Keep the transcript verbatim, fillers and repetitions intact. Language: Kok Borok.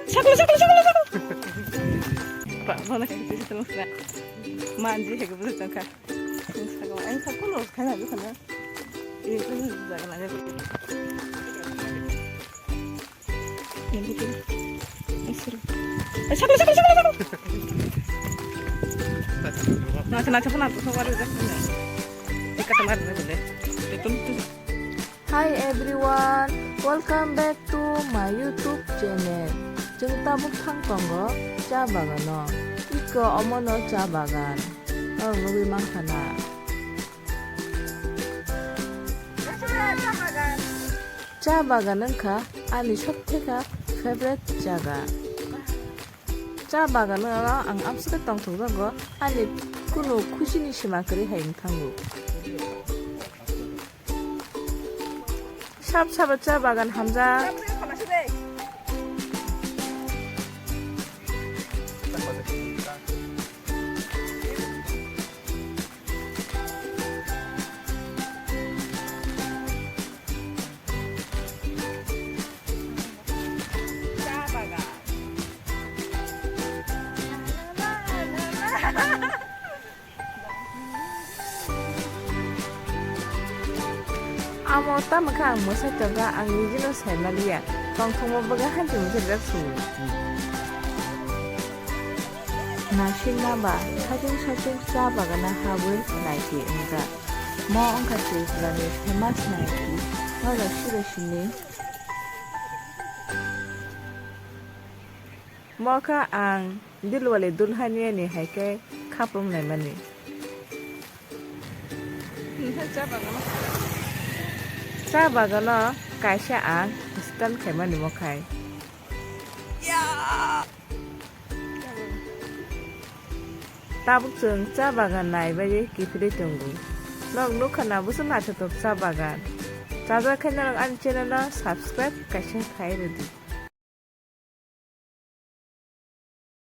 Saklo, saklo, saklo, saklo. Ba, ba, na, kiti, kiti, kiti. Manji, hege, buzu, tangka. Saklo, ang saklo, kana, kana. Eh, kana, kana. Eh, saklo, saklo, saklo, saklo. Nacha, nacha, kana, saklo, saklo. Eh, kata, mar, mar, mar. Eh, tum, tum. Hi everyone, welcome back to my YouTube channel. Chwng tabuk thang tongo cha bagano. Iko omono cha bagan. Norok nugwi mankha na. Cha bagan wngkha ani sob theka favorite jaga. Cha bagano ang amswk tongthokjago, ani kunu khusini sima kwrwi hai wng thango. Sab sabo cha bagan hamjak. Cha bagan. Amo tamo khe ang mwsai tongkha, ang nijino sai manliya. Tongthokma bwkha haini mwsai rwk sini. Naisingna ba saichung saichung cha bagana habwi naidi wngjak. Mo wngkha Tripurani famous naidi, norok siro sini. Mo kha ang Dilwale Dulhania ni hai khe khaprum naimani. Cha bagano kaisa ang stand khaimani mo khai. Tabuk chwng cha bagan naibai kiphilwi tongo. Nok nukha na busu naithothok cha bagan. Chajak khe norok ani channel no subscribe kaisa khai rwdi.